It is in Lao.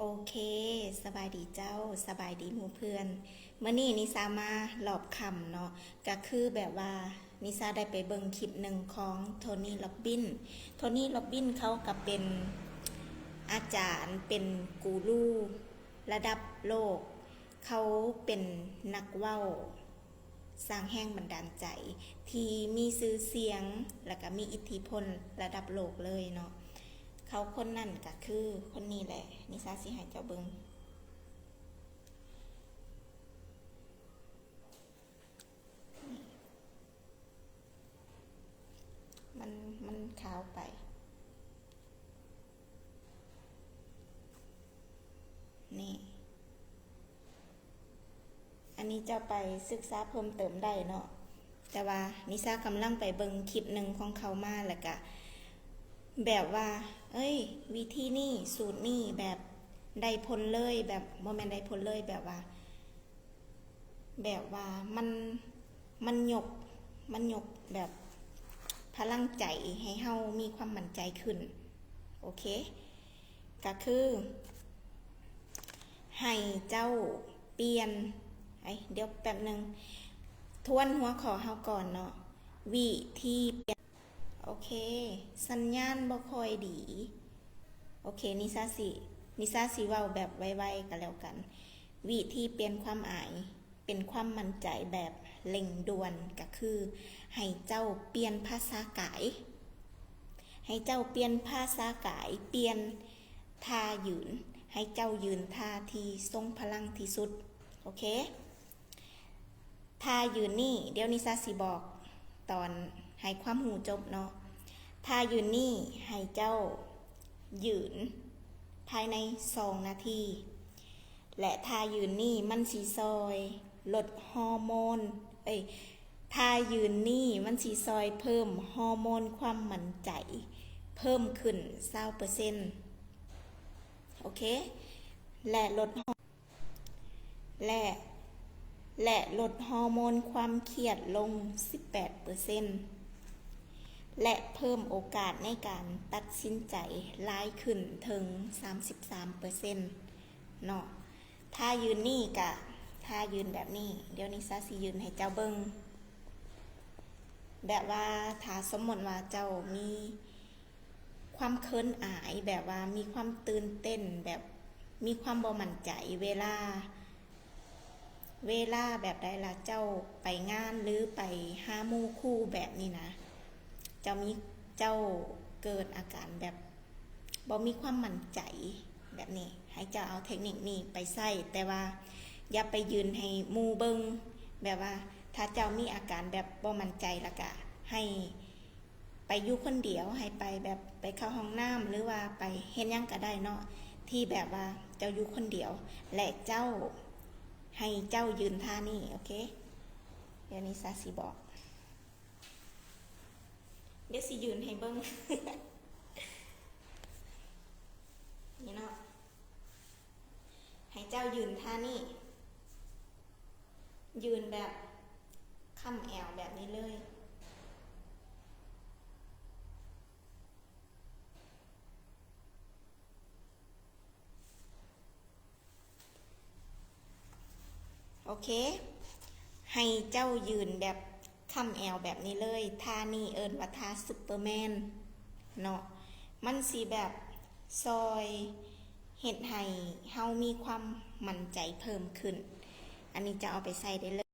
ໂອເຄ ສະບາຍດີເຈົ້າ, ສະບາຍດີໝູ່ເພື່ອນ. ມື້ນີ້ນິຊາມາລອບຄ່ຳເນາະ, ກະຄືແບບວ່ານິຊາໄດ້ໄປເບິ່ງຄລິບໜຶ່ງຂອງໂທນີ ລັອບບິນ. ໂທນີ ລັອບບິນ ເຂົາກະເປັນອາຈານ, ເປັນກູຣູລະດັບໂລກ, ເຂົາເປັນນັກເວົ້າ ສ້າງແຮງບັນດານໃຈທີ່ມີຊື່ສຽງ ແລະກະມີອິດທິພົນລະດັບໂລກເລີຍເນາະ. ເຂົາຄົນນັ້ນກະຄືຄົນນີ້ແຫຼະ, ນິຊາຊິໃຫ້ເຈົ້າເບິ່ງ. ມັນ ມັນຂາວໄປ. ນີ້ ອັນນີ້ເຈົ້າໄປສຶກສາເພີ່ມເຕີມໄດ້ເນາະ, ແຕ່ວ່ານິຊາກຳລັງໄປເບິ່ງຄລິບໜຶ່ງຂອງເຂົາມາ ແລ້ວກະແບບວ່າ ເອີຍ ວິທີນີ້ ສູດນີ້ ແບບໄດ້ຜົນເລີຍ, ແບບບໍ່ແມ່ນໄດ້ຜົນເລີຍ, ແບບວ່າ ແບບວ່າມັນ ມັນຍົກ ມັນຍົກແບບພະລັງໃຈໃຫ້ເຮົາມີຄວາມໝັ້ນໃຈຂຶ້ນ. ໂອເຄ ກະຄືໃຫ້ເຈົ້າປ່ຽນ ເອີຍ ດຽວແປັບໜຶ່ງ, ທວນຫົວຂໍ້ເຮົາກ່ອນເນາະ. ວິທີປ່ຽນ ໂອເຄ ສັນຍານບໍ່ຄ່ອຍດີ. ໂອເຄ ນິຊາຊິ ນິຊາຊິເວົ້າແບບໄວໆກະແລ້ວກັນ. ວິທີປ່ຽນຄວາມອາຍເປັນຄວາມໝັ້ນໃຈແບບເລັ່ງດ່ວນ ກະຄືໃຫ້ເຈົ້າປ່ຽນພາສາກາຍ, ໃຫ້ເຈົ້າປ່ຽນພາສາກາຍ, ປ່ຽນທ່າຢືນ, ໃຫ້ເຈົ້າຢືນທ່າທີ່ຊົງພະລັງທີ່ສຸດ. ໂອເຄ ທ່າຢືນນີ້ ດຽວນິຊາຊິບອກຕອນໃຫ້ຄວາມຮູ້ຈົບເນາະ. ທ່າຢືນນີ້ໃຫ້ເຈົ້າຢືນພາຍໃນສອງນາທີ ແລະ ທ່າຢືນນີ້ມັນຊິຊ່ອຍລົດຮໍໂມນ ເອີຍ ທ່າຢືນນີ້ມັນຊິຊ່ອຍເພີ່ມຮໍໂມນຄວາມໝັ້ນໃຈເພີ່ມຂຶ້ນຊາວເປີເຊັນ. ໂອເຄ ແລະ ລົດຮໍ ແລະ ແລະ ລົດຮໍໂມນຄວາມຄຽດລົງສິບແປດເປີເຊັນ ແລະ ເພີ່ມໂອກາດໃນການຕັດສິນໃຈຫຼາຍຂຶ້ນເຖິງສາມສິບສາມເປີເຊັນເນາະ. ທ່າຢືນນີ້ກະ ທ່າຢືນແບບນີ້, ດຽວນິຊາຊິຢືນໃຫ້ເຈົ້າເບິ່ງ. ແບບວ່າ ຖ້າສົມມຸດວ່າເຈົ້າມີ ຄວາມເຂີນອາຍ ແບບວ່າມີຄວາມຕື່ນເຕັ້ນ ແບບມີຄວາມບໍ່ໝັ້ນໃຈ ເວລາ ເວລາແບບໃດລະ ເຈົ້າໄປງານ ຫຼື ໄປຫາໝູ່ຄູ່ແບບນີ້ນະ ເຈົ້າມີ ເຈົ້າເກີດອາການແບບບໍ່ມີຄວາມໝັ້ນໃຈແບບນີ້ ໃຫ້ເຈົ້າເອົາເທັກນິກນີ້ໄປໃຊ້ ແຕ່ວ່າຢ່າໄປຢືນໃຫ້ໝູ່ເບິ່ງ ແບບວ່າ ຖ້າເຈົ້າມີອາການແບບບໍ່ໝັ້ນໃຈ ລະກະໃຫ້ ໄປຢູ່ຄົນດຽວ ໃຫ້ໄປແບບໄປເຂົ້າຫ້ອງນ້ຳ ຫຼືວ່າໄປເຮັດຫຍັງກະໄດ້ເນາະ ທີ່ແບບວ່າເຈົ້າຢູ່ຄົນດຽວ ແລະ ເຈົ້າ ໃຫ້ເຈົ້າຢືນທ່ານີ້. ໂອເຄ ດຽວນິຊາຊິບອກ ດຽວຊິຢືນໃຫ້ເບິ່ງ ນີ້ເນາະ ໃຫ້ເຈົ້າຢືນທ່ານີ້ ຢືນແບບຄ້ຳແອວແບບນີ້ເລີຍ. ໂອເຄ ໃຫ້ເຈົ້າຢືນແບບຄ້ຳແອວແບບນີ້ເລີຍ. ທ່ານີ້ເອີ້ນວ່າທ່າຊຸບເປີແມນເນາະ. ມັນຊິແບບຊ່ອຍເຮັດໃຫ້ເຮົາມີຄວາມໝັ້ນໃຈເພີ່ມຂຶ້ນ. ອັນນີ້ເຈົ້າເອົາໄປໃຊ້ໄດ້ເລີຍ.